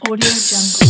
Audio Jungle.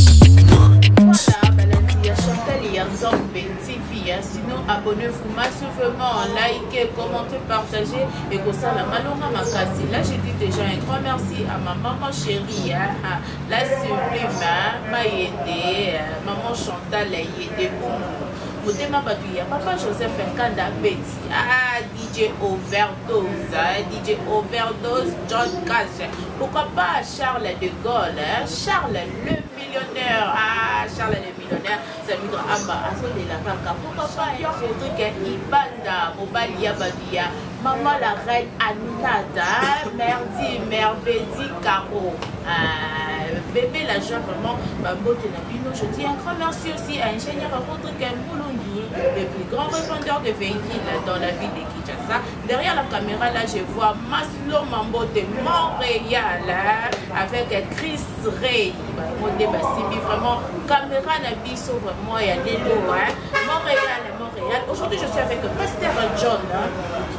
Voilà, balandi ya Chantal ya Nzambe TV. Hein. Sinon, abonnez-vous massivement, likez, commentez, partagez et kosala malonga makasi. Là, j'ai dit déjà un grand merci à ma maman chérie, hein, la sublime, hein, Mayende, hein, maman Chantal Yende Boumou. motema bato ya papa joseph nkanda beti ah, dj overdose hein, dj overdose john cash pourquoi pas charles de gaulle hein, charles le millionnaire ah, charles le millionnaire samidra amba azolela kaka pourquoi pas cédric ibanda mobali ya bato ya maman la reine aminata merdi mervedi caro ah, bébé la joie vraiment bambote na bino je dis un grand merci aussi à ingénieur rodrigue Moulungi le plus grand revendeur de véhicules dans la ville de Kinshasa derrière la caméra là je vois Maslo Mambote Montréal hein, avec Chris Ray bango basimbi vraiment caméra na biso vraiment ya lelo hein. Montréal Montréal aujourd'hui je suis avec Pasteur John hein.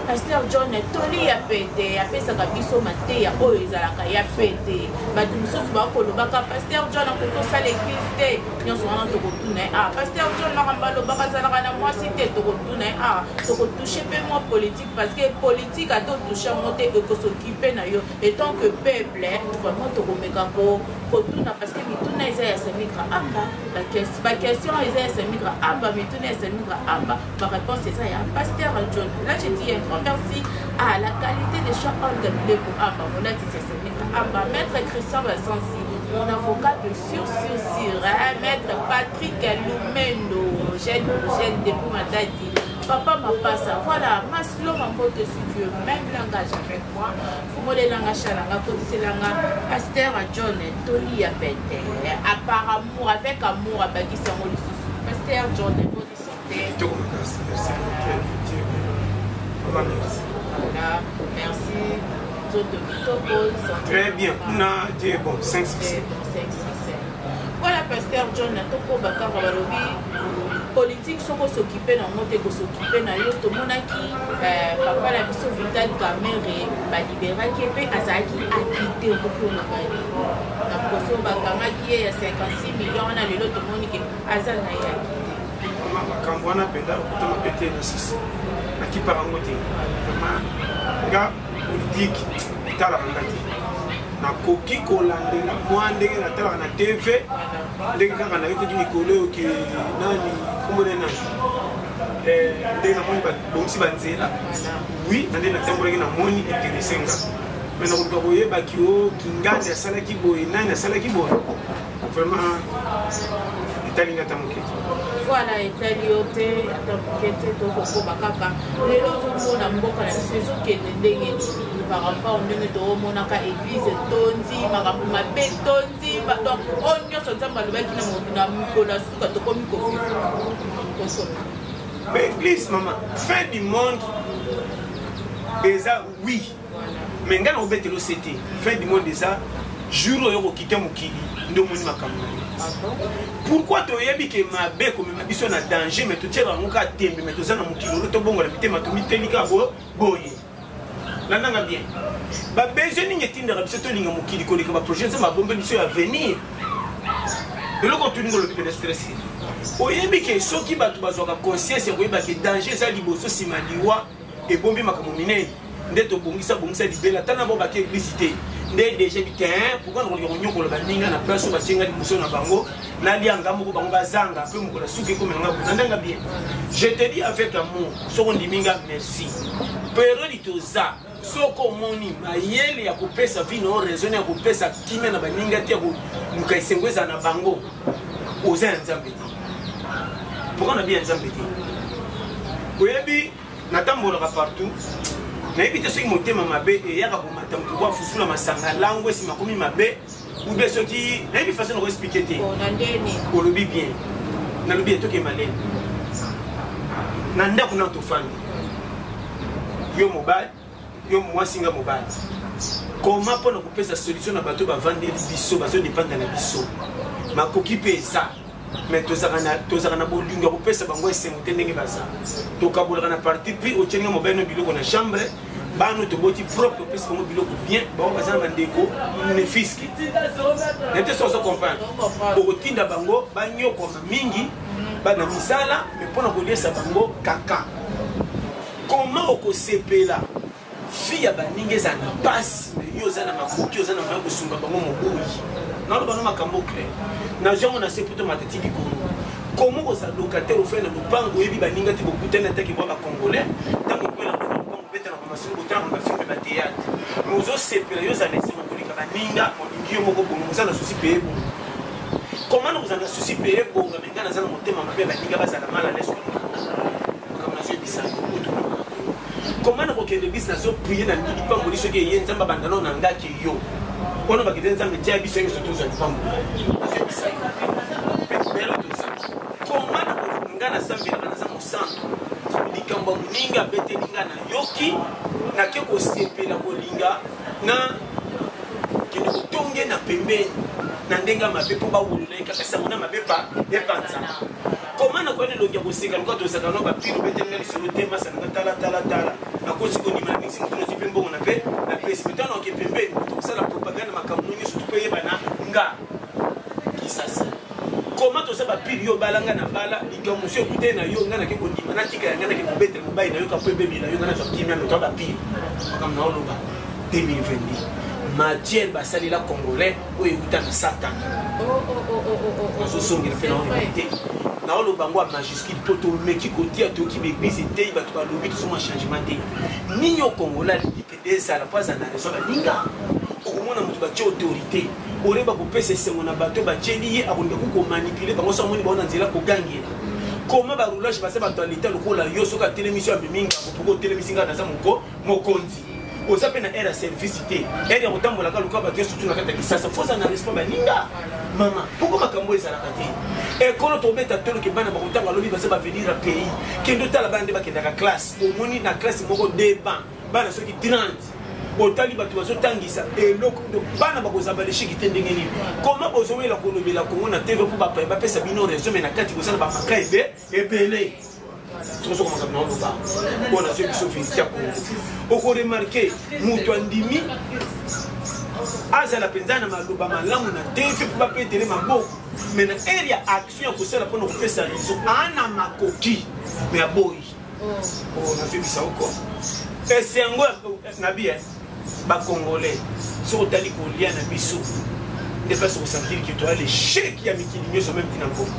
Pasteur John toli ya pete apesaka biso mateya oyo ezalaka ya pete bato mosusu bakolobaka Pasteur John akoki kosala église te nyonso wana tokotuna ye ah Pasteur John makambo alobaka azalaka na mwasi te tokotuna ye ah tokotouche mpe mwa politique parce que politique ata otouche yango te ekosokipe na yo etant que peuple vraiment tokomeka kotuna parce que mituna eza ya samigra amba baquestion eza ya samigra amba mituna ya samigra amba baréponse eza ya pasteur john là je dis un grand merci à la qualité de choix olga bileko amba molatisi ya samigra amba maître christian basansi mon avocat de sur sur sur hein, maître patrick lumendo jeune jeune depuis matadi papa mapasa voilà maslo mambote si tu veux même langage avec moi fungolelanga shalanga kotiselanga pasteur john toli ya pete apparemment avec amour abakisi yango lisusu pasteur john bonne santé kitoko makasi merci Vraiment merci voilà merci nzoto kitoko très bien kuna dieu bon 5 6 voilà pasteur john tokoba kaka balobi politique soki osokipe nango te kosokipe na yo tomonaki eh, papa na biso vital kamere baliberaki ye mpe azalaki akite okoki oloba nini na poso bakangaki ye ya 56 million wana lelo tomoni ke aza na ye akite makambo wana mpenza okutama mpe te na sisi nakipaka yango te vraiment nga politike etalaka nga te nakoki kolandela mwa ndenge natalaka na tv ndenge kaka nayokaki mikolo oyo ke nani kombo nde nani eh, ndenge namoni babongisi banzela wi na ndenge natambolaki namoni interese nga me nakoluka koyebaki o kingani asalaki boye nani asalaki boye vraiment etali nga ata moke te voilà etali yo te ata moke te tokokoba kaka lelo ozomona mboka na biso ezokende ndenge nini par rapport ndenge toomonaka eglise etondi makambo mabe etondi donc oyo nyonso nzambe alobaki na mokolo ya suka tokomi kovivre baeglise mama fin du monde eza oui mais ngai nakobetela ose te fin du monde eza jour oyo okokite mokili nde omoni makambo na yo ah pourquoi toyebi ke mabe ekomema biso na danger mais totiaka yango kaka tembe mais toza na mokili olo tobongola mitema tomiteli kaka boye landanga bien babesoin nini etindaka biso tolinga mokili koleka baprojet nzambe abombe biso ya avenir eloko otuninga olobi pene stress oyebi ke soki bato bazwaka conscience ya koyeba ke danger eza liboso nsima liwa ebombi makambo minene nde tobongisa bongisa libela ata na bao bake eglise te nde deja bi te pourkui nakolinga konyokola baninga na place oyo batie nga liboso na bango nalia nga moko bango bazanga mpe mokolo suki ekomela nga kuna ndanga bien je te dis avec amour soki ondimi nga merci periode toza soki omoni mayele ya kopesa vi na yo raison ya kopesa kimia na baninga te ya koluka esengo ezala na bango oza ya nzambe te pourkui na bi ya nzambe te oyebi natambolaka partout nayebi te soki motema mabe eyaka komata moto kwa fufula masanga lango esima akomi mabe ou bien soki nayebi façon nako explike te olobi bien nalobi etoke malene na ndako na tofandi yo mobali yo mwasi nga mobali Koma mpo na kopesa solution na bato bavandeli biso, bazodependre na biso, makoki mpe eza, mais tozalaka na bolingo ya kopesa bango esengo te. Ndenge baza, tokabolaka na parti pris. Otyelinga mobali no biloko na chambre, bano toboti propre, opesi bango biloko bien, bango baza na bandeko nefiski na te. So ozo comprendre, okotinda bango banyokwama mingi bana misala, mais mpo na koliesa bango kaka. Comment okosepela fille ya baninga ezala na mpasi, mais yo oza na makoki, oza na moya kosunga bango, moboyi? Naloba no makambo clair, nazwi yango na se poto matati likolo. Komo kozala locataire, ofai na lopango, oyebi baninga te, bokutani ataki bwa bacongolais, ntango ekwela na lopango, obetana bamasolo, botalaka bafilme, batheatre, mais ozosepela, yo ozala na esengo koleka baninga. Olingi yo moko bongo, oza na souci mpe ebonga. Koma na kozala na souci mpe ebonga, mais ngai naza na motema mabe, baninga bazala mal à l'aise koleka. Makambo nazoyebisa yo, koma na kokende bisi, nazoprie na lingi lipamboli. Soki eye, Nzambe abanda nao na ngaki yo wana, bakende Nzambe tia biso nyonso tozwa lipamboli. Nazoyebisa yo mpe belo toza. Koma na nga nasambelaka, naza mosantu, likambo ya moninga abeteli nga, nayoki, nake kosepela, kolinga na kende kotonge na pembeni na ndenge ya mabe mpo bawolola ye kaka sango na mabe pa epanzana. Koma na koyana elongi ya koseka lokola tozalaka no bapilo, obetelinga lisolo te, masa nanga, tala tala tala, nakosi kondima na mixi motu, nazwi mpe mbongo na mpe napesi me ntango naoke pembeni tokosala propagande, makambo nyonso tokoyebana nga Kisasa. Koma toza bapili, yo balanga na bala, likambo mosusu ekutani na yo, ngai nake kondima, natika ya ngai, nake kobetela mobali na yo kapo ebebela yo, ngai nazwa kimia. Moto ya bapili, makambo na oloba 2022, matière basalela congolais oyo euta na Satana, nazosongela mpe naoloba te, naoloba yango ya majuscule mpo tomeki kotia, toyoki baeglise eteyi bato, balobi tozomwa changement te. Nini o congolais alingi mpe ezala mpo azala na raison? Baninga, okomona moto batie autorité, oyeba kopesa esengo na bato batieli ye, akolinga komanipule bango. So amoni bango na nzela kogangela, koma baroulage, baza bato ya leta lokola yo. Soki atelemisi yo, amemi ngambo, poko otelemisi ngai, naza mokonzi. Oza mpe na aire ya service te, aire ya kotambolaka luka bato nyonso tu na kati ya Kisasa. Fo oza na respect baninga. Mama, poko makambo ezalaka te. Ekolo tobeta toloke, bana bakotanga lobi, baza bavenir ya pays. Kende otala bana nde bakendaka classe, omoni na classe moko de ban bana soki 30, otali bato bazotangisa eloko, bana bakozala balesheki te. Ndenge nini, koma bozowela kolobela Kongo na TV mpo bapaya bapesa bino raison, mais na kati boza na bamaka ebe ebele. Soki makambo na oloba oyo, nazwi biso vérité ya Kongo, okoremarquer moto andimi azala mpenza na maloba malamu na TV mpo bapetele maboko, mais na ere ya action ya kosala mpona kopesa raison, ana makoki mais aboyi. Nazwebisa oko ese yango na bi bacongolais. Soki otali kolia na biso nde place okosentir ke toya l'échec ya mikili nyonso, même ntina nkongo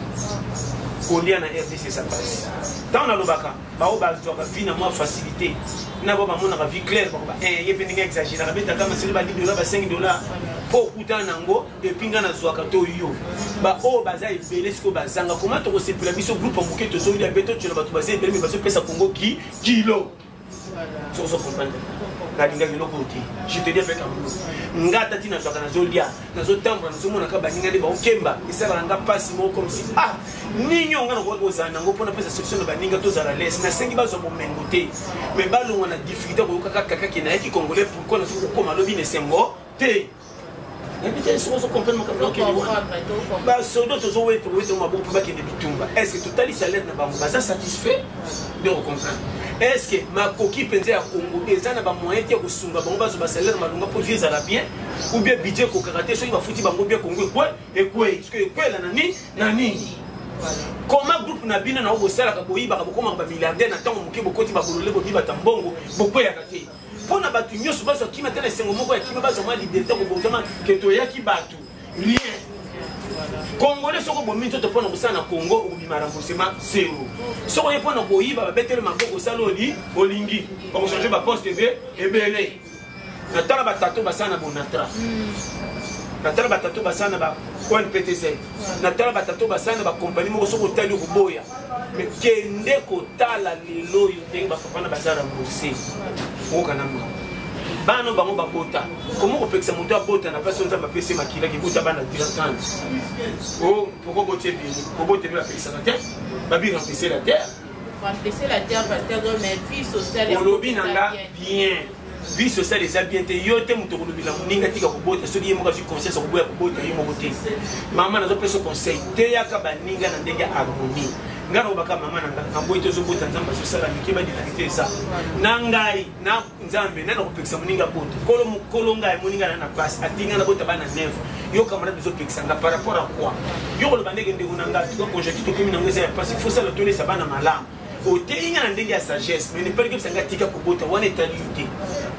kolia na RDC eza pasi. Ntango nalobaka, bao bazwaka vie na mwa facilité na bao bamonaka vie claire, bakoba ye mpe ndenge exagéraka, betaka masolo ba 10 dollar, ba 5 dollar mpo okutana nango. Et puis ngai nazwaka to yo, baoyo baza ebele sikoyo bazanga. Koma tokosepela biso groupe ya moke tozolia mpe totyola bato baza ebele, mais bazopesa Kongo ki kilo. Soki ozo comprendre, nalingaki eloko te. Je te dis avec amour, nga ata ti nazwaka, nazolia, nazotambola, nazomonaka baninga nde baokemba, esalaka nga mpasi moko, comme si ah, nini oyo nga nakoki kozala nango mpona pesa solution na baninga, tozala lese. Nasengi bazwa bomengo te, mais balongwa na difficulté. Koyokaka kakaki nayaki congolais, pourquoi nazoki kokóma lobi na esengo te? Nayebi te soki ozocomprendre makambo nakende wana. Basodo tozoweta weta maboko mpo bakende bitumba, est ce que totali salaire na bango, baza satisfait nde ocomprendre? Est ce que makoki mpenza ya Congo eza na bamoyen te ya kosunga bango bazwa basalaire malonga mpo vie ezala bien, ou bien budget ekokaka te? Soki bafuti bango bien, Congo ekwe ekwei, soki ekwela na nini na nini? Koma groupe na bino nango bosalaka, boyibaka, bokomaka bamilliardaire na ntango moke, bokoti babolole, bobibata mbongo, bokweyaka te. Mpo na bato nyonso bazwa kima te na esengo moko ya kima, bazwa mwa liberté, kobotama ke toyaki bato rien. Congolais, soki obomi nzoto mpo na kosala na Congo, okobima remboursement zéro. Soki oye mpo na koyiba, babeteli maboko, osala oli olingi, bakochange baposte ebe ebele. Natala batato basala na Bonatra, natala batato basala na ba ONPTZ, natala batato basala na bakompani moko, soki otali okoboya. Mais kende kotala lelo oyo ndenge bapapa na baza rembourse, okoka na mawa. Bana bango babota, komo kopekisa moto abota na place oyo Nzambe apesi makila kibota bana 30? O poko boti ebele, kobota ebele bapekisaka te, babi remplacer la terre. Remplacer la terre, pasteur, mais vie sociale. Olobi na nga bien. Vie sociale eza bien te. Yo te moto okolobela moninga tika kobota soki ye moko azwi conscience akoboya kobota ye moko te. Mama, nazopesa conseil, teyaka baninga na ndenge ya harmonie. Ngai nakobaka mama na ngai naboyi te, ozobota, Nzambe azosala mike, badifficulté eza na ngai na Nzambe nani akopekisa moninga bota. Kolo mokolo ngai moninga na na pasi atinga na bota bana 9. Yo camarade ozopekisa nga par rapport à quoi? Yo koloba ndenge ndeko na ngai tuka conjoncture tokomi nango eza ya pasi, fosala tolesa bana malamu. Oteyi nga na ndenge ya sagesse, mais nepali kebisa nga tika kobota wana etali yo te.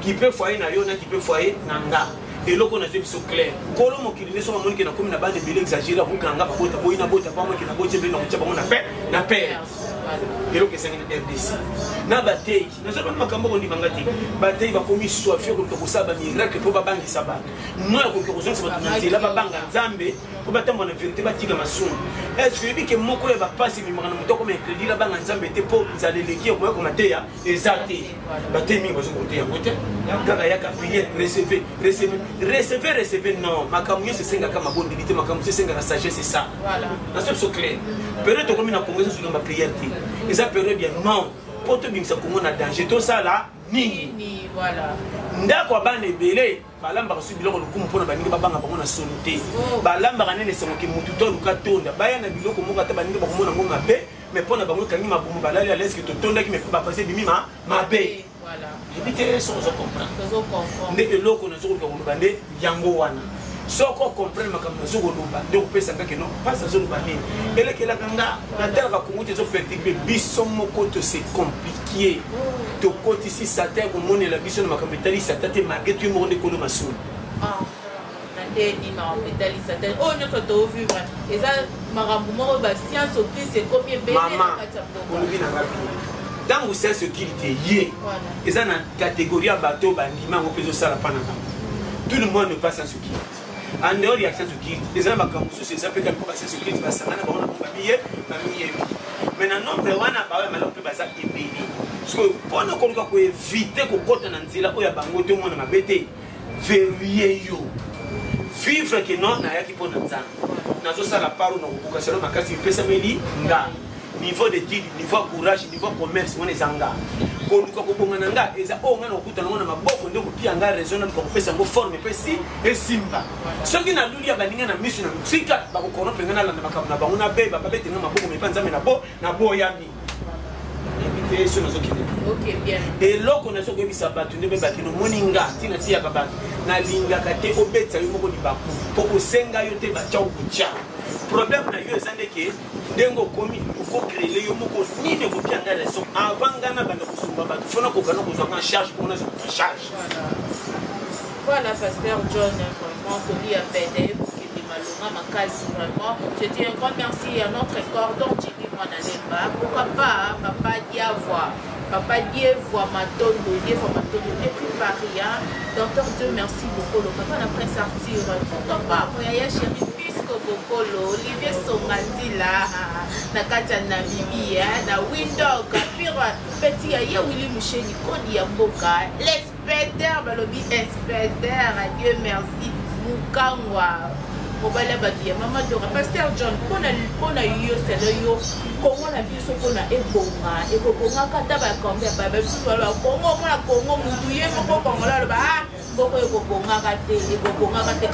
Kipe foyer na yo na kipe foyer na nga. Eloko nazwi biso clair, kolo mokili nde soki amoni ke nakomi na bana ebele exagéré, akokanga nga babota boyi na bota bango ke naboti ebele, nakotia bango na pe na pere. Eloko ezangi na RDC na bateyi, nazobana makambo kondima nga te. Bateyi bakomi soif ya koluka kosala bamiracle mpo babangisa bato, no ya koluka kozongisa bato na nzela, babanga Nzambe mpo batambola na verité, batika masumu. Est ce que oyebi ke moko ya bapasi ememaka na moto akoma incrédule, abanga Nzambe te mpo nzala eleki, okoya komateya eza te. Bateyi mingi bazoki koteya yango te, kaka yaka prière, recevez, recevez, recevez, recevez. Non, makambo nyonso esengaka mabondeli te, makambo nyonso esengaka sagesse. Esa naso biso clair, période tokomi na Congo ezozuka ba prière te, eza période ya non mpo tobimisa Congo na danger. Tosala nini? Ndako ya bana ebele balambaka soki biloko lokumu mpona baningi babanga bango na solo te. Balambaka nene esengoki mutu to aluka tonda baya na biloko moko, ata baningi bakomona yango mabe, mais mpona bango ekangi mabumu, balali à l'aise ke totondaki, mais bapasi ebimi mabe. Yebi te soki ozo comprendre nde eloko nazokoluka koloba nde yango wana. Soki ocomprendre makambo nazokoloba nde okopesa nga keno mpasi azoloba nini. Elekelaka nga natalaka Kongo te, ezoperturbe biso moko, tose compliqué, tokotisi satan ya komonela biso na makambo etali satan te, malgré tout ye moko nde kolo masumu. Na nde makambo etali satan oyo nyonso tovivre eza makambo moko bascience occulte ekomi ebele na kati ya mboka. Olobi na nga bien, ntango science occulte ye eza na catégorie ya bato bandima yango mpe ezosala mpa na bango. Tout le monde ne pas science occulte. En dehors ya science occulte, eza na makambo mosusu eza mpe kaka mpo bascience occulte basangana bango na bango, bamiye bamiyebi, mais na nombre wana baoyo ya malamu mpe baza ebele. Sikoyo mpona koluka koevite kokɔta na nzela oyo ya bango te, omona mabe te, verrouille yo, vivre ke non, nayaki mpo na Nzambe, nazosala paro na kobuka salo makasi epesameli nga, niveau d'étude, niveau ya courage, niveau ya commerce, wana eza nga koluka kobonga na nga, eza oyo nga na kokuta nango na maboko nde kopia nga raison, naluka kopesa yango forme mpe si esimba. Soki naluli ya baninga na miso na mosika, bakokorrompre nga, nalanda makambo na bango, nabeba, babetenga maboko mepa Nzambe na bo naboyami. Nayebi te so nazokende. Eloko nazo koyebisa bato nde bayebaki nomoni nga ntina tiyaka bato, nalingaka te obetisa yo moko libaku mpo osenga yo te, batya okotya problème na yo eza ndeke ndenge okomi okocrele yo moko nini ekopia nga raison. Avant nga na banda kosumba bato, fona koka na kozwaka en charge mpo nazwa en charge. Voilà, pasteur John, vraiment toli ya pete ekokende malonga makasi. Vraiment, je dis un grand merci à notre cordon Jimmy Mwanalemba, pourquoi pas papa Diavoa, papa Dievoi Matondo, Dievoi Matondo depuis Paris, hein. Docteur Dieu merci beaucoup, le papa na Prince Arthur, pourquoi pas Moyaya chéri Pisco Bokolo, Olivier Songandila na kati ya Namibie, hein, na Windhoek, pire petit ya ye Willy Musheni Kodi ya mboka, l'inspecteur balobi inspecteur Dieu merci Mukangwa mobali ya bato ya mama Dora. Pasteur John, mpona yo, selo yo Kongo na biso mpona ebonga, ekobongaka ata bakambi ya baba biso baloba Kongo, omona Kongo mutu ye moko kongola aloba ah mboko ekobongaka te, ekobongaka te,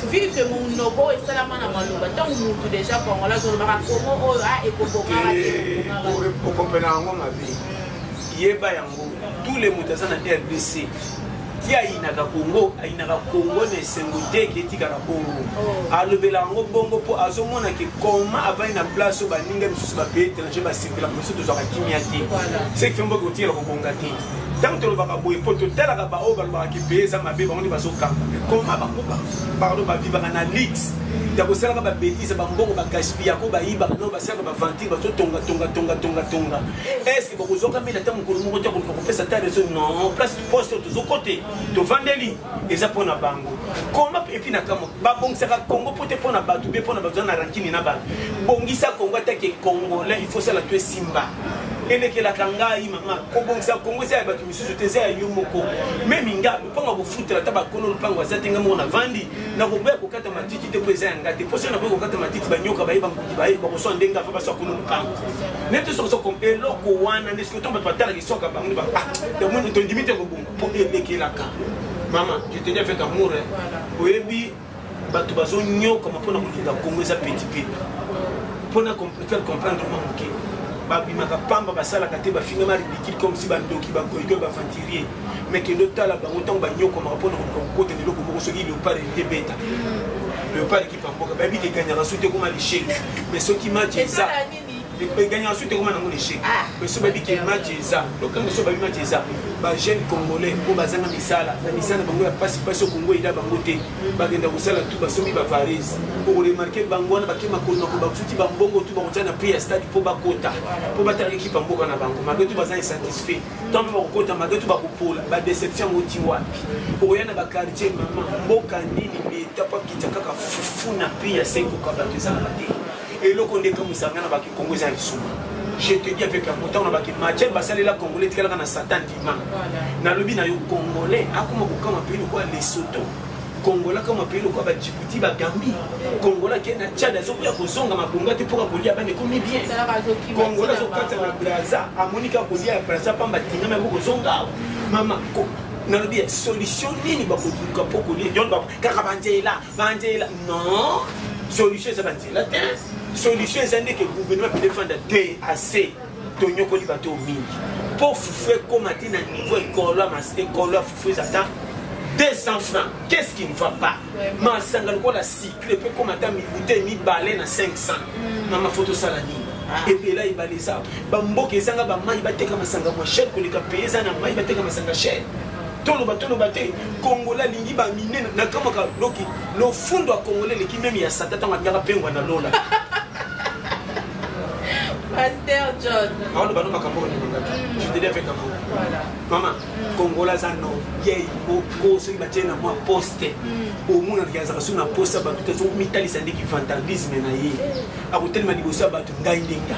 vu que monoko oyo esalama na maloba. Ntango mutu déjà kongola azolobaka Kongo oyo ah ekobongaka te, ekobongaka te. Okompena yango mabe, yeba yango, tous les moto aza na RDC ti ayinaka Kongo, ayinaka Kongo na esengo te ke etikaka bongo. Alobela yango bongo mpo azomona ke koma avandi na place oyo baninga misusu bapays étranger basepelaka, biso tozwaka kimia te. Ce qui fait mboka kotikala kobonga te. Ntango tolobaka boye mpo totalaka baoyo balobaka ke pays eza mabe, bango nde bazokanga koma bango, pardon, bavivaka na luxe ya kosalaka babétise, bambongo bagaspillako, bayibaka no, basalaka baventure, bazotonga tonga tonga tonga tonga. Est ce que bakozwaka mele ata mokolo moko te koluka kopesa ata raison? Non, place poste tozokote tovandeli eza mpo na bango koma. Et puis na kamo babongisaka Congo mpo te mpo na bato be mpo na bato na rankini na bato. Bongisa Congo atake congolais, il faut sala to esimba. Elekelaka ngai mama, kobongisa Kongo eza ya bato misusu te, eza ya yo moko. Meme nga lopango ya kofutela ata bakolo lopango aza te, nga moko navandi, nakoboya kokata matiti te mpo eza ya nga te. Mpo soki naboyi kokata matiti, banyoka baye, banguki baye, bakoswa ndenge afa baswa kolo lopango. Nete soki ozo eloko wana nde soki ntango bato batalaka eswaka bango nde ba ah, tondimi te kobonga mpo elekelaka. Mama, je te dis avec amour, oyebi bato bazonyokama mpona kolinga Kongo eza petit peu mpona faire comprendre mwa moke. Babimaka pamba, basalaka te, bafingama ridicule comme si bandoki, bagoigoi, baaventurier. Mais kende otala bango ntango banyokwamaka mpona koluka kokota na eloko moko. Soki Léopard elingi ebeta, Léopard ekipa mboka, bayebi ke eganyaka su te, ekoma l'échec. Mais soki match eza, eganyaka su te, ekoma nango l'échec. Mais so bayebi ke match eza lokanga, so bayebi match eza, bajeune congolais oyo bazanga misala na misala na bango ya pasi pasi, oyo Kongo eda bango te, bakenda kosala tu, basombi bavarese. Okoremarquer bango wana bake makolo makolo, bafuti bambongo tu, bakotia na prix ya stade mpo bakota, mpo batalaka ekipa mboka na bango. Malgré tout baza insatisfait. Ntango mpe bakokota, malgré tout bakopola badéception yango ti wapi. Okoya na baquartier, mama, mboka nini leta mpo akita kaka fufu na prix ya sekoka, bato ezalaka te. Eloko nde ekamwisaka ngai na baki Kongo eza lisumu. Je te dis avec amour, ntango na baki matière basalela Congolais etikalaka na Satan ndima. Nalobi na yo, Congolais akoma kokama pays lokola Lesotho, Congolais akoma pays lokola Badjibouti, Bagambi. Congolais akei na Tchad, azokoya kozonga mabonga te mpoka kolia bana ekomi bien. Congolais azokata na Braza, amoni kaka kolia ya Braza pamba, tingama yango kozonga awa. Mama, nalobi ya solution nini bakoluka mpo kolia kaka banzela banzela? Non, solution eza banzela te. Solution eza ndeke gouvernement mpe defanda te ase tonyokoli bato oyo mingi mpo fufu ekóma te na niveau ekolo ekolo ya fufu eza ata 200 francs. Qu'est-ce qui ne va pas? Masanga lokola cycle mpe ekóma ata mibute mibale na 500. Mama, fo tosala nini? Ebela ebale eza bamboka ezanga bamai, bateka masanga mwa cher koleka pays eza na mai, bateka masanga cher. Toloba toloba te, Kongola alingi baminene. Nakamwaka loki lofundo ya Kongola eleki meme ya Satan ntango alingaka pengwa na lola. Pasteur John. Aoloba no makambo oyo nalingaka. Je te dis avec amour. Mama, Kongola aza no yei moko. Soki batie na mwa poste, omonanaka azalaka soki na poste ya bato te, azomitalisa ndeki vandalisme na ye. Akotelema liboso ya bato, ngai nde nga,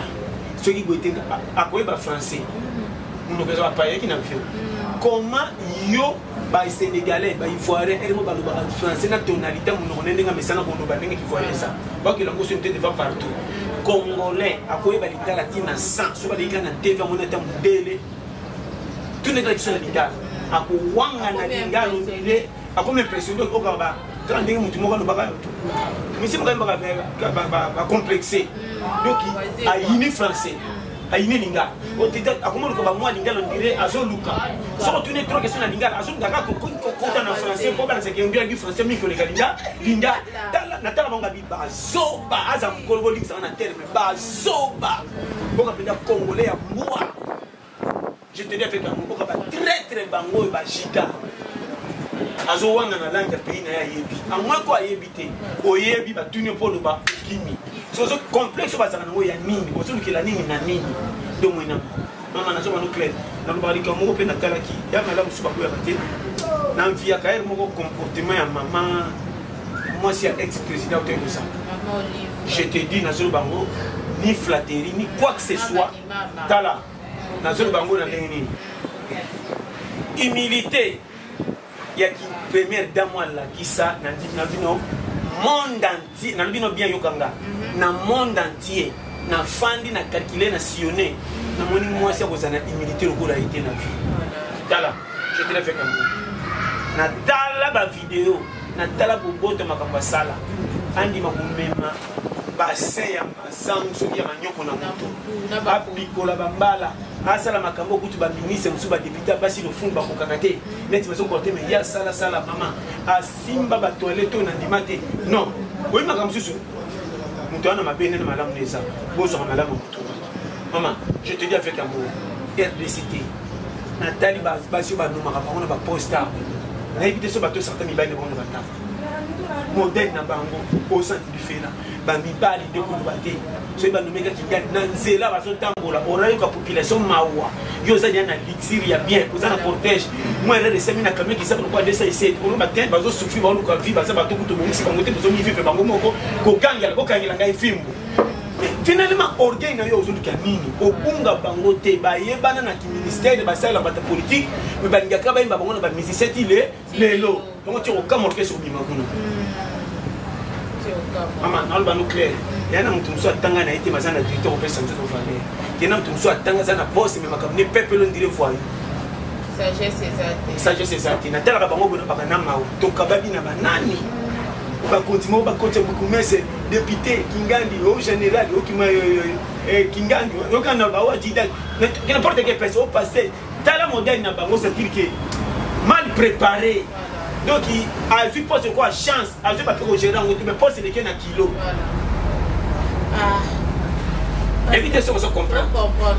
soki boye te akoyeba français, monoko eza bapayaki na vio. Comment yo Basénégalais, Baivoirien elemo balobaka français na tonalité monoko na ndenge amesana koloba, ndenge kivoirien eza, bakela yango soki te va partout. Congolais akoyeba lingala ntina 100 soki aleki na TV, amoni ata mondele tunekala biso na lingala, akowanga na lingala ondire akomi impressionné. Okaka kaka ndenge motu moko alobaka, misi moko ayembaka bacomplexe. Donc ayini français, ayini lingala, akoma luka bamwa lingala, ondire azoluka. Soki otuni trop question na lingala, azoluka kaka kokota na français mpo balakisaka ondire ayebi français mingi koleka linga linga. Natala bango babi bazoba, aza mokolo bolimbisaka na terme bazoba. Mboka mpenza congolais ya mbwa. Je te dis avec yango, mboka batraître bango oyo bajida, azowanga na langue ya pays na ye ayebi amoi ko ayebi te. Oyebi, batuni mpo oloba, okimi. Sozo complexe oyo bazalaka nango ya nini? Ozolukela nini na nini? Nde omoi mama nazoba no clair. Nalobaka likambo moko mpe natalaki ya malamu, so bakoyaka te na mviaka ere moko comportement ya mama mwasi ya ex président otoyi kozala. Je te dis, nazoloba yango ni flatterie ni quoi que ce soit. Tala, nazoloba yango na ndenge nini? Humilité ya ki première dame alakisa na bino monde entier. Nalobi no bien, yokanga, na monde entier nafandi na calcule na sillonne, namoni mwasi akozala na humilité lokola ye te na vie. Tala, je te l'ai fait yango, natala bavideo, natala boboto makambo asala, andima komema bassin ya masangu soki ya manyoko na moto, apikola bambala, asala makambo kutu baministre mosusu, badéputé basi lofundu bakokaka te neti bazokoka te. Mais ye asalasala, mama, asimba batoilette oyo nandima te. Non, oyi makambo mosusu, moto wana mabe nene, malamu na eza bozwaka malamu moto wana. Mama, je te dis avec amour, RDC te. Natali basi oyo banomaka bango na baposte, nayebi te so bato certain mibali na bango na bandako, modèle na bango osanti bifela bamibali nde koloba te. Soki banomekaki ngai na nzela, bazotambola, orayoka population mawa. Yo oza deya na luxure ya bien, oza na cortège, mwa erreur esami na camion kisaka lokola 207, oloba te bazosouffrir, baoluka vie, baza bato kutu obongisi bango te, bozomivivre bango moko, kokangela kokangela ngai fimbu. Finalement, orgueil na yo ozoluka nini? Obunga bango te, bayebana na kiministère, basalela bato politique, mais balingaka bayemba bango na bamusicien ti le lelo. Yango ti okama orchestre obima kuna. Mama, naloba no clair. Ya na moto mosusu atanga na ye te, maza na directeur opesa nzoto valeur. Ye na moto mosusu atanga aza na poste, mais makambo ne peuple ondire voyou. Sagesse eza te. Sagesse eza te. Natalaka bango boye na baka na mawa. Tokababi na banani? Bakonzi moko bakoti ya bourgmestre, député Kingandi, au général, au kima Kingandi, okana ba wa dida, n'importe quelle personne, au pasteur. Tala modèle na bango, c'est-à-dire que mal préparé. Donc, azwi poste quoi chance, azwi ba ko gérer yango mais poste eleki na kilo. Ah. Évitez ce qu'on comprend.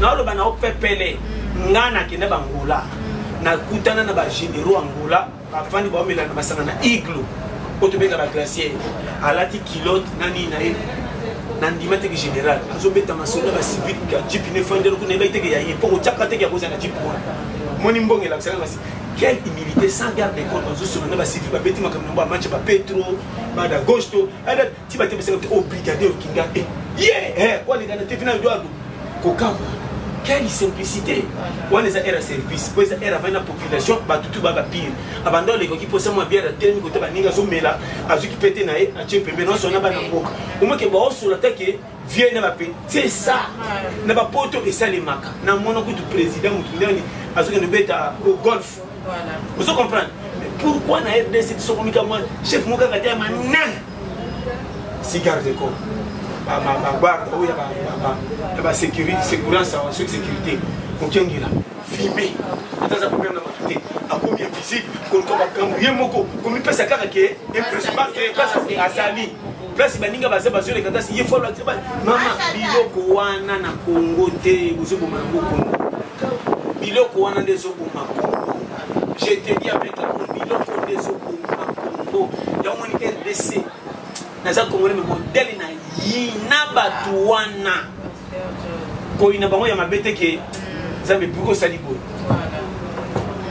Naoloba na opepele. Nga nakende bangola. Nakutana na ba généraux Angola, bafandi baomela na masanga na iglo oyo tobenga ba glacière. Alati culotte na nini na ye. Nandima teke général azobeta masolo na bacivile ka jeep ne fandelo kuna yebaki teke ya ye mpo kotiaka teke ya kozala na jeep wana. Moni mbongo elakisaka ngasi. Quelle humilité sans garde des comptes bazosolola na bacivile babeti makambo na bango ya match ba Petro ba d'Agosto ada ti batebisaka te brigadier okinga e ye eh waleka na te fina Eduardo kokamwa. Quelle simplicité! Wana eza aire ya service, po eza aire avandi na population, bato tu ba ba pire. Abanda olekaki mposa mwa bière atelemi kote baninga azomela, azwiki pete na ye atie pembeni, nyonso wana bana mboka. Omoke baosola te ke vieux na bape, c'est ça. Na bapoto esalemaka. Na mona kutu président motu ndani azokende beta au golf. Ozo comprendre? Mais pourquoi na RDC tosokomi ka mwa chef moko kaka te ya manin? Si garde corps. Ba ba ba garde oyo ya ba ba ya ba sécurité, sécurance, soki sécurité. Okengela filmer. Ata za problème na bato te. Akomi invisible, koluka makambo ye moko, komipesa kaka ke impression ba ke place azali. Place baninga baza bazoleka kasi ye folo ati ba mama biloko wana na Congo te, bozoboma yango Congo. Biloko wana nde ezoboma Congo. Je te dis avec amour, biloko nde ezoboma Congo. Yango moni RDC. Naza Congolais mais modèle na yina bato wana. Koyina bango ya mabe te ke Nzambe pourquoi osali boye?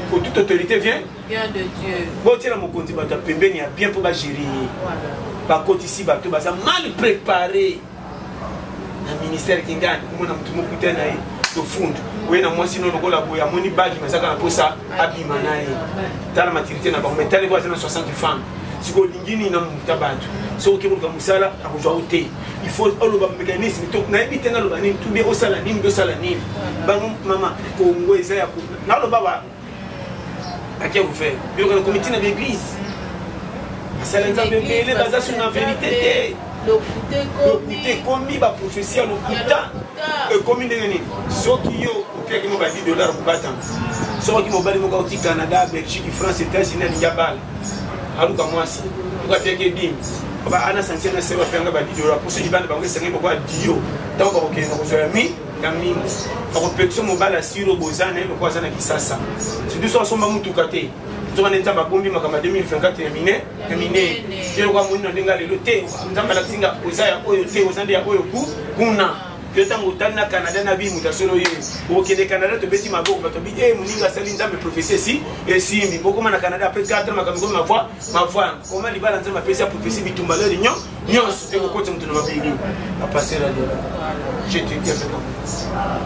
Pour toute autorité vient Vient de Dieu. Botiela mokonzi bato ya pembeni ya bien mpo ba gérer ye. Bakotisi bato baza mal préparé na ministère Kingani, komona motu moko te na ye tofundu oye na mwasi no lokola boye amoni bagi mazaka na posa abima na ye. Tala maturité na bango, mais tala eko aza na 60 femmes. Sikoyo olingi nini na moto ya bato? Soki oke koluka mosala akozwa yo te. Il faut oloba mécanisme to nayebi te naloba nini, to bien osala nini, osala nini. Bango mama Congo eza ya ko naloba ba ake ouvert biloko na komiti na l'église. Basala nzambe ebele baza sur na vérité te. Lokuta ekomi ba prophétie ya lokuta ekomi ndenge nini? Soki yo opiaki mo ba 10 dollars kobatama, soki mobali moko auti Canada, Belgique, France, États-Unis alingi abala, aluka mwasi oyo apiaki edimi ba ana santia na sewa apianga ba 10 dollars po soki bana bango esangi lokola dio ntango bakokende na kozwa ya mi ya mingi bakopekisa mobali asiro boza na ye lokola aza na kisasa, surtout soki asomba motuka te. Nzoka nde Nzambe abombi makambo ya 2024 ya mine ya minei ye lokola moni na ndenge ya lelo te. Nzambe alakisi nga oza ya oyo te, oza nde ya oyo ku kuna. Yo ntango otali na Canada na bi moto asolo ye okende Canada, tobeti maboko bato bi e moninga asali Nzambe prophétie esi esimbi. Bokoma na Canada après 4 ans makambo ekomi mavoi mavoi koma libala Nzambe apesi ya prophétie bitumba lelo nyonso ekokotisa moto na mabele bapasteur ya lelo. Je te dis avec amour.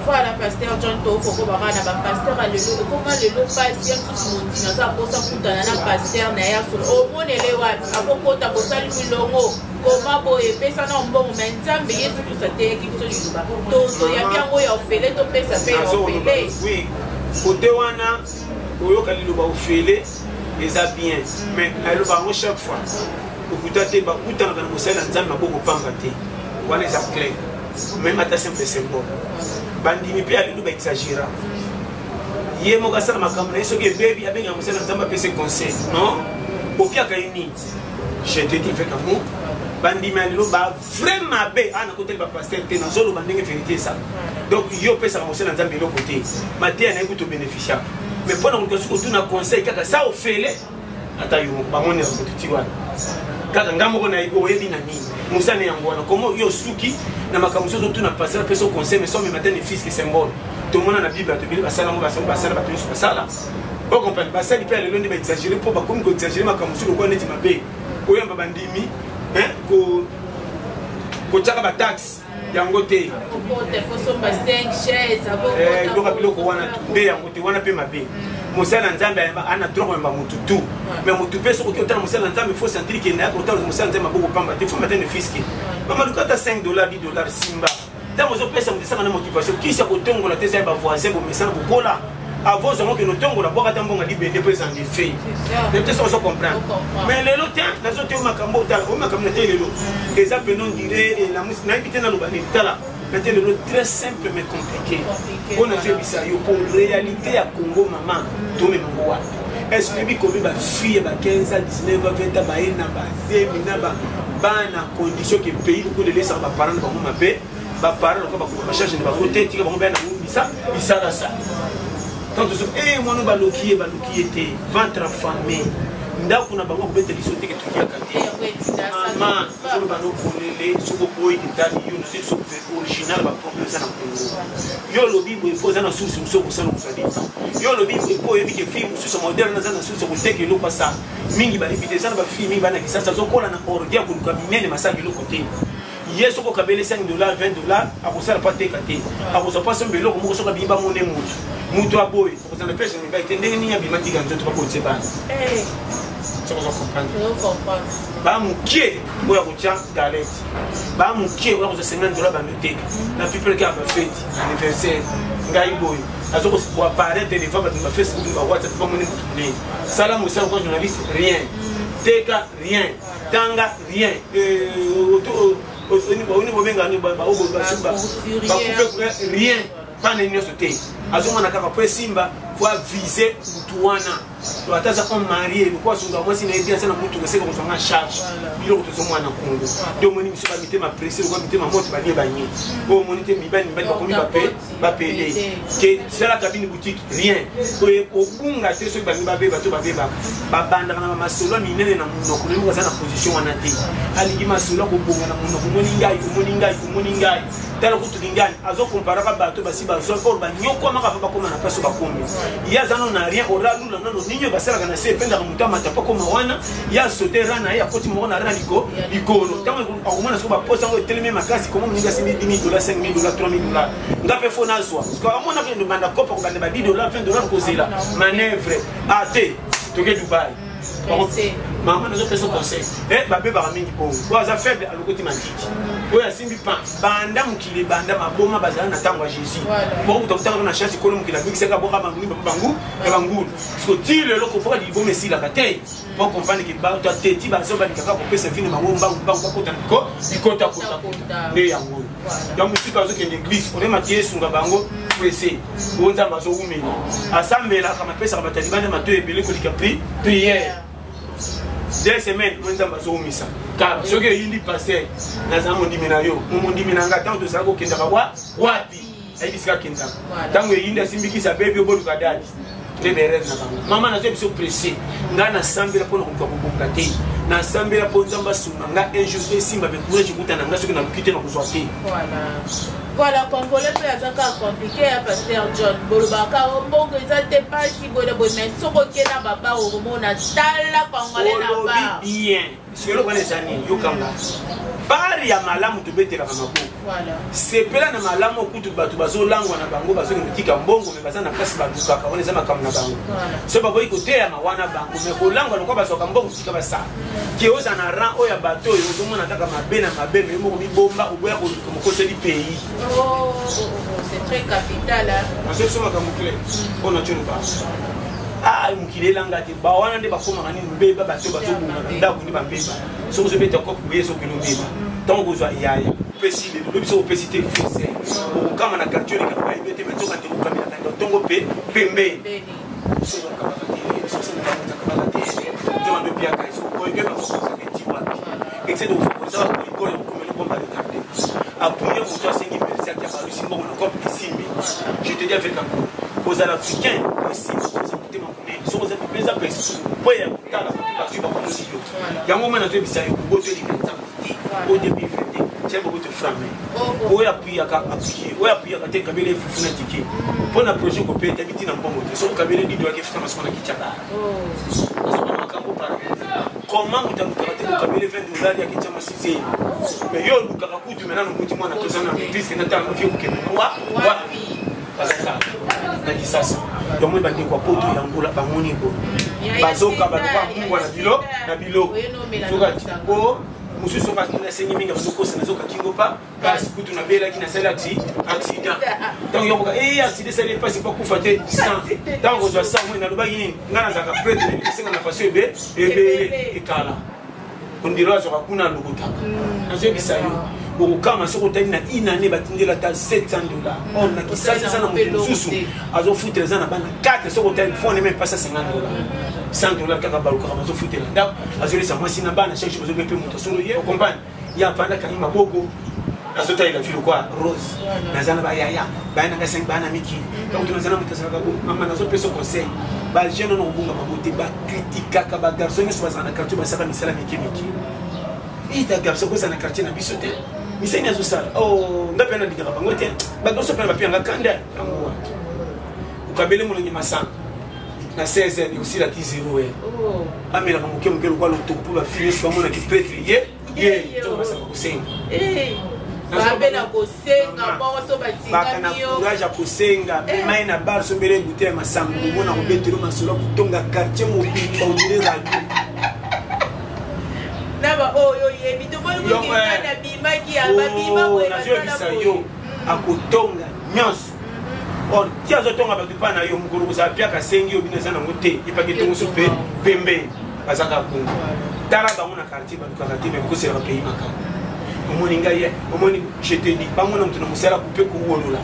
Voilà, pasteur John Toko, baka na ba pasteur ya lelo ekoma lelo pasi ya mosusu mondimi aza akosa kutana na pasteur na ye asolo omonele wapi akokota bosali milongo koma boye epesa na mbongo me Nzambe Yesu Kristo ateyaki biso liloba toyambi yango ya ofele topesa mpe ya ofele. Oui, kote wana oyoka liloba ofele eza bien, mais naloba yango chaque fois okuta te bakutanaka na mosali na Nzambe maboko pamba te, wana eza clair. Même ata simple symbole bandimi mpe ya lelo baexagéra ye moko asala makambo na ye soki ebebi abengaka mosali na Nzambe apesa conseil non opiaka ye nini. Je te dis avec amour, bandimi ya lelo ba vrai mabe a nakoteli bapasteur te, nazoloba ndenge vérité eza. Donc yo opesaka mosali na Nzambe eloko te, mateya na ye kutu obénéficiaka, mais mpo na koluka soki otuna conseil kaka sa ofele ata yo moko bango nyonso ti wana kaka nga moko nayebi oyebi na nini mosala yango wana komo yo osuki na makambo mosusu ozotuna pasteur apesa conseil, mais somema te ne fils que symbole tomona na Bible bato ebele basala yango, basala basala bato nyonso basala ocomprendre basali mpe ya lelo nde baexagere mpo bakomi koexagere makambo mosusu lokola neti mabe oyamba bandimi kotiaka bataxe. Yango te. Yoka biloko wana nde yango te, wana mpe mabe. Mosali na Nzambe ana droit koyamba motu tout, mais motu mpe soki otala mosali na Nzambe, faut sentir ke nayaka kotala mosali na Nzambe maboko pamba te. Faut matene fiske mama luka ata 5 dollar, 10 dollar, simba. Ntango ozopesa moto, esanga na motivation. Kisi ya kotongola te eza ya bavoisin bomesana kokola. Avant ozango okende otongola, bwaka ata mbongo libende mpo eza ndefe te. Soki ozo comprendre, mais lelo te, nazote yo makambo. Otala oyo makambo na te lelo eza pene ondire elamusi, nayebi te naloba nini. Tala na te lelo, très simple mais compliqué. Mpo nazoyebisa yo po réalité ya Congo, mama, tomemango wapi? Est ce que oyebi komi bafille ya ba 15 ans, 19 ans, 20 ans, baye na bazemi na bana, condition ke pays lokola elesaka baparent na bango mabe? Baparent lokola bakoka bacharge na bango te, tika bango baya na bisa bisalasa. Tant tozo e mwana baloki ye, baloki ye te, ventre affamé, ndako na bango akobeta liso teke tokiaka te. Mama, ozoloba nokolele soki oboyi etali yo. Nazo biso original, baproblème eza na Congo. Yo olobi boye mpo oza na source mosusu okosala kozwa leta. Yo olobi boye mpo oyebi ke fille mosusu moderne aza na source koteka eloko asala. Mingi bayebi te, eza na bafille mingi bana Kisasa azokola na orgueil ya koluka minene, masala eloko te. Ye soki okabeli 5 dollar, 20 dollar, akosala mpo ateka te, akozwa mpo asomba eloko moko. Soki abimi, bamone mutu mutu aboye, okozala pese mibali te. Ndenge nini abima tika nzoto bakotie bana? Soki oza comprendre, bamokie oyo akotya galette, bamokie oyo akozwa 50 dollar, bando teka na pipele kaka bafeti anniversaire. Ngai boye azo koapparaître devant bato ba Facebook, ba WhatsApp, bamoni motu monene. Sala mosala kwa journaliste, rien. Teka, rien. Tanga, rien. Oni bobenga bacoupe, rien. Bana nyonso te, azomona kaka po esimba, po avise mutu wana. To ata aza homme marié, lokola asunga mwasi na ye bien, aza na mutuka, eseka kozwanga charge. Biloko tozomona na Congo nde omoni miso bamitema presse lokola mitema moto balie banye. Oyo omoni te, mibali mibali bakomi bapele ke sala cabine boutique, rien. Oye obunga te. Soki balingi babeba to babebaka, babandaka na bamasolo ya minene na monoko. Nayebi aza na position wana te, alingi masolo ya kobonga na monoko. Omoni ngai, omoni ngai, omoni ngai, tala kutuki ngai. Azokomparaka bato basi bazwa oyo banyokwamaka mpo bakóma na place oyo bakomi. Ye aza nano na rien, oralula nano nini oyo basalaka na se, ependaka moto amata mpo akóma wana. Ye asote ra na ye, akoti moko na ra likolo. Ntango akomona soko baposa yango etelemi makasi, koma moninga asimbi 10 000 dollar, 5 000 dollar, 3 000 dollar, nga mpe fo nazwa. Amonaka banda kopa kobanda ba 10 dollar, 20 dollar, kozela manœuvre a te. Toke Dubai, mama, nazopesa conseil. Babebaka mingi bongo. Oyo aza faible alokoti matiti, oyo asimbi pan. Banda mokili ebanda, maboma bazala na ntango ya Jésus. Bokuta kutanga na chance, ekolo mokili abikisaka boka bangu bangu ya bangulu. Siko ti lelo kofoka liboma esilaka te. Po comprendre ke bato ateti bazo balingaka kopesa vino bango mbangu mbangu, bakota bikota kota nde yango oyo. Donc mosusu bazokende église, olema ti esunga bango presse oyo Nzambe azowumela, asambelaka, mapesaka bato ya libanda mato ebele kolika prière. 2 semaines oyo Nzambe azowumisa kaka soki eyindi. Pasteur, nazala mondimi na yo, mondimi na ngai. Ntango tozala kokendaka wapi, ayebi sika akendaka. Ntango eyindi, asimbikisa bebi, oboluka dadi nde berere na bango. Mama, nazwa biso presse. Ngai nasambela mpona koluka kobonga te, nasambela mpo Nzambe asunga nga un jour esimba. Me courage ekuta na ngai, soki naluki te, nakozwa te. Voilà, Congolais mpe aza kaka compliqué ya pasteur John. Bolobaka o mbongo eza te, pasi boye boye, mais soki oke na baba, okomona tala Congolais na bar. Bien, soki eloko wana eza nini, yokanga bar ya malamu, tobetelaka maboko. Sepela na malamu. Okutu bato bazolangwa na bango, bazokende kotika mbongo, me baza na place balukaka. Wana eza makambo na bango. So baboyi koteyama wana bango, me kolangwa lokola bazwaka mbongo, tika basala. Ke oza na rang oyo ya bato oyo ozomona kaka mabe na mabe, me moko mibomba, oboya koluka mokoseli pays. Nazobiso makambo clair mpo na tioloba. Ah, mokili elanga te. Bawana nde bakomaka nini? Mbeba. Bato bazobunga na ndako nde bambeba. Soki ozobeta kope boye, ezokende obeba. Ntango kozwa yaya, opesi lelo, lobi soki opesi te, fese okokama na quartier olekaka, bayebi te. Nzoka te, okamelaka ntongo mpe pembeni. Soki okabaka te, soki okabaka te, nzoka nde opiaka. Okoyeke bafokozaka eti wapi? Excès de kofokozaka kolikolo, okomeli bomba retardé, apuye moto asengi merci, ati abalusi mbongo na cope esimbi. Je te dis avec amour, kozala africain esimbi, oza motema monene. Soki oza mpenza pesi po ya kotala bato bazwi, bakomoni yo. Yango mai nazoyebisa yo, boboto eleka Nzambe te. O 2022 tia boboto frame. Oyo apuyaka apuye, oyo apuyaka te, kabele efufu na tike mpo na projet kopeta biti na mbongo te. Soki okabele dido yaki efuta masoko na kitiaka, azokona makambo par. Comment moto alukaka te kokabele 20 dollar ya ketya mwasi zeli, mais yo olukaka kutu me nano muti mwana toza na maîtrise kenda tala noki okokende wa wapi? Bazaka na Kisasa yango, bandeko ya Poto ya Angola bamoni boye, bazoka balokwa mungwa na bilo na biloko po mosusu soki nasengi mingi, bazokosa, nazoka kingo pa kasi kutu nabelaki, nasali accident. Ntango yokoka e accident esali mpasi mpo akufa te 100, ntango kozwa 100 moi nalobaki nini? Ngai nazalaka prêtre, nayebi kosenga na façon ebe ebele ekala ondiro azwaka kuna alokotaka. Nazoyebisa yo, bokokama soki otali na inane batindela ata 700 dollar. Or na Kisasa eza na moto mosusu azofutela, eza na bana 4, soki otali fone meme mpasi 50 dollar, 100 dollar kaka balukaka, bazofutela ndako, azolesa mwasi na bana chaque jour, bazobe mpe moto asolo ye okompagne ye afanda akangi maboko, azotalela vie lokwa rose. Naza na bayaya, baya nanga 5, baya na mikili. Ntango to naza na moto azalaka bo mama, nazopesa conseil, bajeune wana kobunga bango te. Bakritikaka bagarçon nyonso bazala na quartier, basaka misala mike mike. Ita garçon kozala na quartier na biso te, miseni azosala nga mpe nalingaka bango te. Bagarçon mpe bapiyanga kanda yango wana. Okabele molongi masanga na 16 heures, osila ti 0 heure, amelaka moke moke lokwa lotoko mpo bafille nyonso bamonaki prêtre ye ye to basaka kosenga. Babela kosenga bongo so. Baka na batingami yo. Courage ya kosenga, mema ye na bar, sombele ebute ya masango, komona kobetelo masolo, kotonga quartier mobimba ondire radio. Na baoyo oyebi, tomoni kokenda na bimaki ya babima boye. Nazoyebisa basala boye. Yo akotonga nyonso, or ti azotonga bato mpa na yo, mokolo kozala piaka asengi yo, bino eza nango te, epaki etongo so mpe pembeni bazaka bongo. Tala bango na quartier, balukaka te, me bakoselaka pays makambo. Omoni ngai ye, omoni, je te dis, bango na moto na mosala kupe kowolola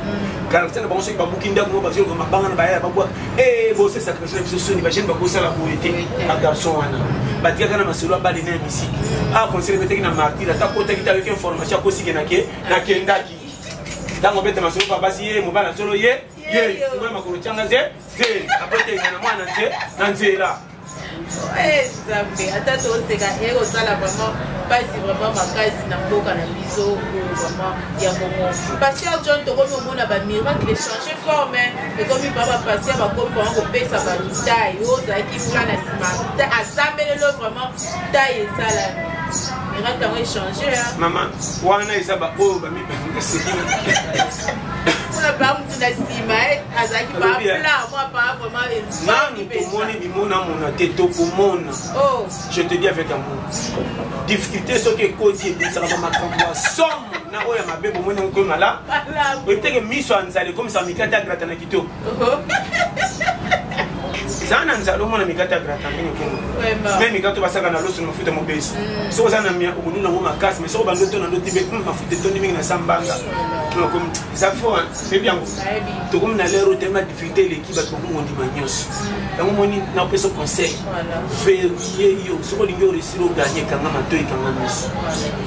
caractère na bango. Soki babuki ndako mo, bazoluka mabanga na bayaya babwaka e bosesaka biso na biso soni. Bajeune bakosala boye te. Bagarçon wana batikaka na masolo abale na ya misiki a conseil betaki na martyr, ata kotaki te, ayoki information akosikenake nakendaki. Ntango obeta masolo pa basi, ye mobali na solo ye ye fungola makolo, tianga ze ze apotenga na mwana nze na nzela. Nzambe, ata toseka, ekosala vraiment mpasi, vraiment makasi na mboka na biso oyo vraiment ya Kongo. Pasteur John, tokomi omona bamiracle change forme, ekomi ba bapasteur bakomi vraiment kopesa bato taille oyo ozalaki plat na nsima, asambelelo vraiment taille esalami, miracle yango echange. Mama, wana eza baoyo bamibaseki. Mpona pa mutu na nsima azalaki baplat mwa pa vraiment. Nanu tomoni bimonamona te, tokomona. Je te dis avec amour, difficulté soki ekoti, ebisaka bamakambo ya somo na oyo ya mabe. Bomoni yango koyo mala oyebi teke miso ya nzala ekomisaka mikate ya grata na kitoko. Ezala na nzala, omona mikate ya grata ndenge okengo me mikate basaka na loso na mafuta mobeso. Soki oza na mia, okolula yango makasi, mais soki obandi otona ndo tibe mafuta etondi mingi na sambanga, eza fort. Oyebi yango, tokomi na lero tellement difficulté eleki, bato bakomi kondima nyonso yango. Moni, napesa conseil, verrouille yo. Soki olingi oréussir, oganye, kanga matoi, kanga miso,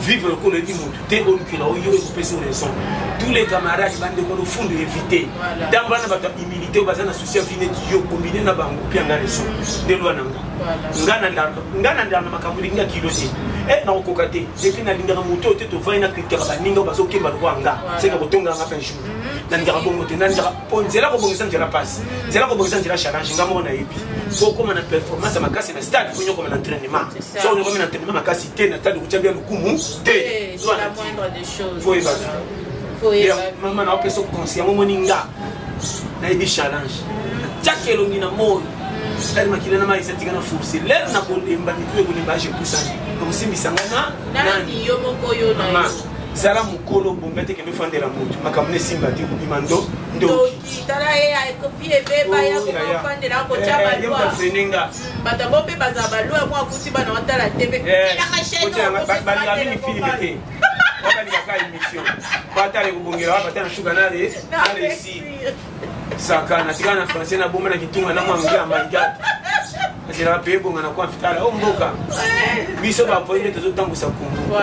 vivre lokola oyebi motu te, olukela oyo ekopesa raison. Tous les camarades, bandeko lofundu, éviter. Ntango bana bato ya humilité oyo baza na souci ya vie neti yo, combine na bango, pianga raison nde lwa na nga. Nga na ndala na makambo elingi ya kilo te, e nakokoka te. Epuis nalingaka moto oyo te, tovandi na kritikaka baninga oyo bazokemba lokola nga, seka kotonganga mpe jour. Nalingaka bongo te, nalingaka po nzela kobongisa nzela pasi, nzela kobongisa nzela challenge. Nga moko nayebi po okóma na performance ya makasi na stade, fo nyokoma na entraînement. So onyokomi na entraînement makasi te, na stade okotya bia lokumu te. Fo yeba, mama, na opesa conseil yango. Moni, nga nayebi challenge, natiaka elongi na moi, tali makila na mai esatika na force lere na kolemba, mitu ekolemba, age epusani, nakosimbisanga na nani? Yo moko, yo na yo zala mokolo bonga te, kende ofandela motu, makambo na esimba te, kobima ndo ndoki. Tala ye, akofi ebeba ya kofandela, akotya balwa. Frene. Bato yango mpe bazala balwa yango, akuti bana watala te mpe. Balingaka mingi film te, balingaka émission batala, ekobongela wa bata na suka na réussir. Saka natika na français, nabomba na kitunga na mwangi ya maigat, nazelaka pe ebonga na kwa fitala o mboka biso bavoyi nde tozotambwisa Kongo.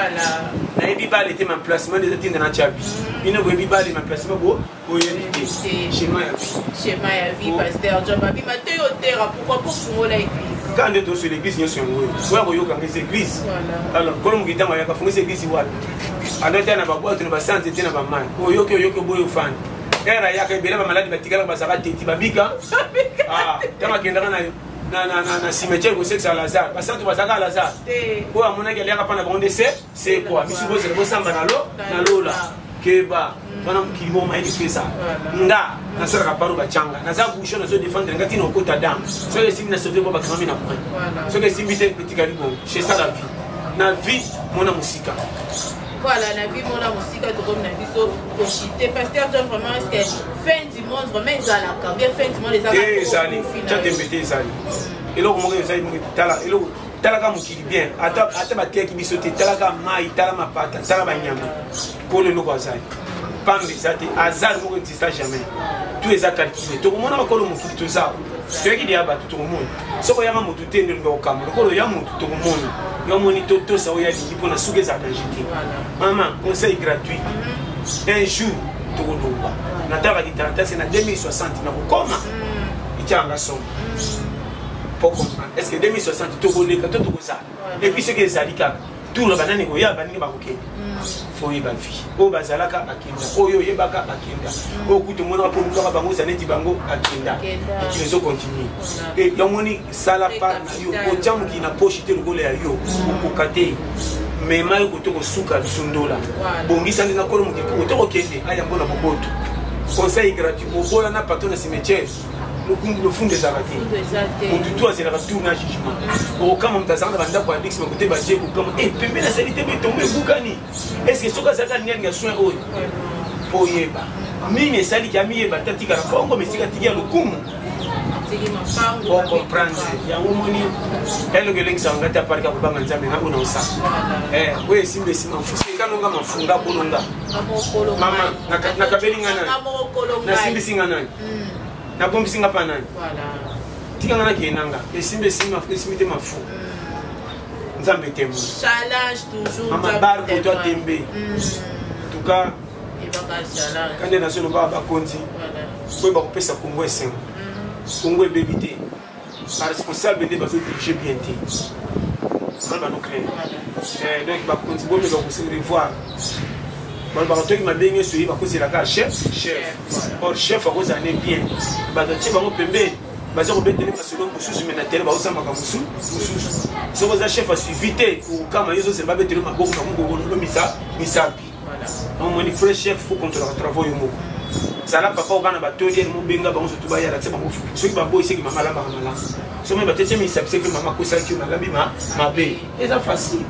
Nayebi bale te, maemplacement nde ezotinda na tiabi bino boyebi bale, maemplacement bo boyebi te, schéma ya vie. Schéma ya vie. Pasteur John Babima te, yo tera pourquoi po fungola église? Kaka nde tosala église nyonso yango oyo oya koyokanga eza église. Alors kolo moki ntango ayaka, fungisa église wapi? Ando te na babwato na basanze te na bamai, oyoki oyoki oboyi, ofandi. Ere ayaka, ebele bamaladi batikalaka, bazalaka teti babika. Ntango akendaka na na cimetière kosekisa Lazare. Basantu bazalaka Lazare oyo amonaki aliaka mpa na bango nde se sekwa. Misu bozela bosamba na lo na lola. Keba wana mokili moko mayele pesa nga nasalaka paro bacanga, naza bouchon, nazo défendre nga ntina okota dame. Soki esimbi na sauve, bo bakangami na point. Soki esimbi te, etikali bongo. C'est ça la vie. Na vie mona mosika. Voilà, na vie mona mosika. Tokomi na biso koshite. Pasteur John, vraiment, est ce que fin du monde vraiment ezalaka bien? Fin du monde ezalaka? Ezali, tya tembe te, ezali. Eloko moko ezali, tala eloko, talaka mokili bien. Ata bateyaki biso te, talaka mai, tala mapata, tala banyama. Kolo eloko azali pamba eza te, hasard moko exista jamais, tout eza calculé. Tokomona bakolo mokili, toza toyaki deya bato, tokomona. Soki oyaka motu te, nde olinga kokamba lokolo ya motu, tokomona. Yo moni, totosa oyo alingi mpona suki eza danger te. Mama, conseil gratuit: un jour tokolongwa. Natalaka kitaratasi na 2060 nakokoma, etiaka somo po comprendre est ce que 2060 tokoleka to tokozala. Et puis soki ezali kaka tour, banani koya, baningi bakokende. Fo oyeba vie oyo bazalaka, bakenda. Oyo oyebaka, bakenda. Oyo kutu omonaka mpo olukaka bango, oza neti bango, bakenda. Mokili ezocontinue. Yamoni, sala part na yo. Otya mokili na poche te lokola ya yo, okoka te. Mema yo kote kosuka sundola, bongisa nde nakolo mokili mpo kote kokende ayambo na boboto. Conseil gratuit: mobola na patron na cimetière, lofundu ezalaka te. Motu tu azelaka tour na jugement. Okokama moto azalaka na bandako ya luxe, bakote baje kokama e pembeni, asali te, betongo ebukani. Est-ce soki azalaka alingi alinga soin oyo mpo oyeba nini esaliki amiyeba te, atikala bongo mesika atiki ya lokumu po comprendre yango. Omoni eloko elengisaka ngai te aparika kobanga Nzambe na oyo na osala oyo esimba esima mfusi ekanonga mafunga kolonga. Mama, nakabeli nga nani? Nasimbisi nga nani? Nabombisi nga mpa nani? Tika nga nakende nanga. Esimbi esimbi, esimbi te, mafu. Nzambe témoin. Mama bar koto atembe. En tout cas, kande nazoloba, bakonzi oyo bakopesa Kongo esengo, Kongo ebebi te, baresponsable nde bazodirige bien te, wana banocrene. Donc bakonzi bomeka kose revoir. Balobaka toki mabe nyonso ye bakozelaka chef, chef. Or chef akozala ne bien, bato atie bango pembeni, baza kobetele masolo mosusu, me na tele baosambaka mosusu. Soki oza chef asuivi te, kokama yo ozozela babetele maboko, bango kokololo misapi. Omoni, vrai chef faut contrôlaka travaux yo moko. Zala papa obana batoli ene, mobenga bango surtout bayala, tia bango fufu. Soki baboyi, seki mama alambaka malamu. Soki batetie misapi, seki mama akosaki yo nalambi mabe. Eza facile.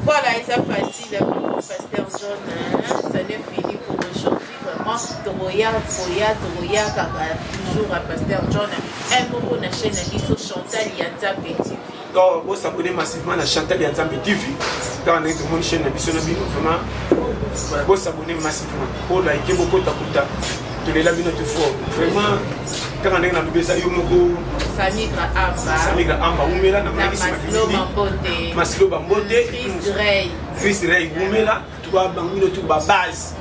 Voilà, eza facile, pasteur John. Hein? Ça n'est fini pour aujourd'hui. Vraiment, tokoya, tokoya, tokoya kaka toujours à pasteur John. Un moko na chaîne na biso Chantal ya Nzambe TV. Donc bosabone massivement na Chantal ya Nzambe TV. Kaka ndenge tomoni chaîne na biso na bino, vraiment bosabone massivement, bolike, bokotakuta, tolela bino te fort. Vraiment, kaka ndenge nalobi, eza yo moko. Samigra Amba. Samigra Amba, umela na monaki. Masilo Bambote. Chris Ray. Chris Ray, umela tuka bango bino tu babase.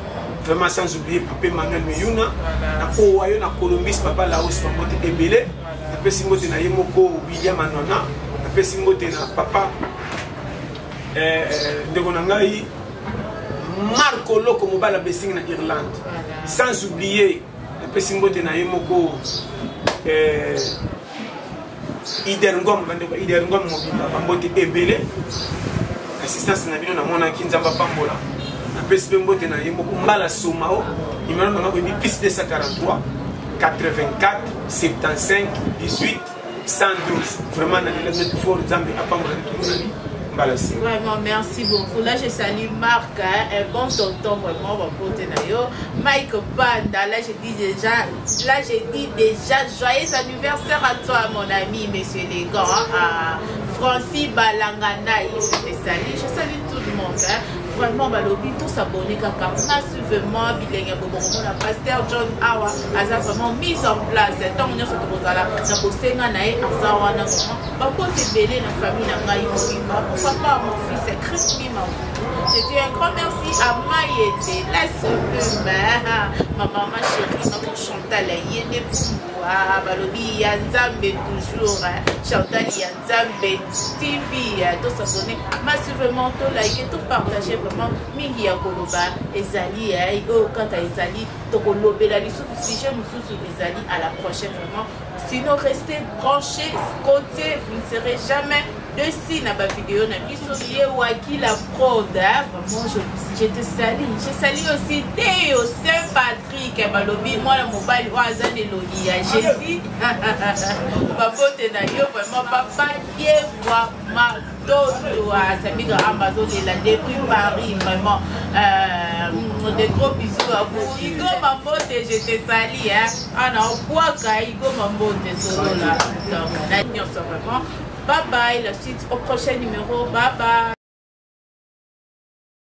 Vraiment, sans oublier Pape Manuel Meyuna na Owayo na Columbus, papa Laos, bambote ebele. Napesi mbote na ye moko William Anona, napesi mbote na papa ndeko na ngai Marco Loko, mobali abesingi na Irlande. Sans oublier, napesi mbote na ye moko Ider Ngom, bandeko Ider Ngom mobimba, bambote ebele. Assistance na bino namonaki, Nzambe apambola. Napesi mpe mbote na ye moko Mbala Somao. Numéro nanga boyebi: plus 243 84 75 18 112. Vraiment, nalela bino fort, Nzambe apambola. Tomonani mbala nsima. Vraiment, merci beaucoup. Là, je salue Marc, hein, un bon tonton, vraiment, bon na yo. Mike Panda, là, je dis déjà, joyeux anniversaire à toi, mon ami, monsieur Légan. Hein, Francis Balanganaï, je te salue. Je salue tout le monde. Hein. Vraiment, balobi, tous abonnés, kaka, massivement, bilenge, bobokomona, pasteur John awa, aza vraiment mise en place. Tant nyonso tokozala na kosenga na ye, aza wana vraiment. Bakote ebele na famille na ngai mobimba, pourquoi pas mon fils Chris Mima. Je dis un grand merci à Maïete, la sublime, ma maman chérie, maman Chantal, Yene Pumbu, balobi ya Nzambe toujours, Chantal ya Nzambe TV, to s'abonner massivement, to liker, to partager. Vraiment mingi ya koloba ezali eh, oyo kaka ezali tokolobela lisusu sujet mosusu ezali à la prochaine vraiment. Sinon restez branchés, côté, vous ne serez jamais dessus na ba vidéo na biso. Ye Waki la prod, hein? Vraiment je te salue. Je salue aussi Théo Saint Patrick balobi mwana mobali oyo aza na elongi ya Jésus. Babote na yo vraiment papa Yevwa Matoto Samigra Amazon la depuis Paris vraiment. De gros bisous à vous. Igo Mambote, je te salue hein. Ana obwaka Igo Mambote solo là. Donc, na nyonso vraiment. Bye bye, la suite au prochain numéro. Bye bye.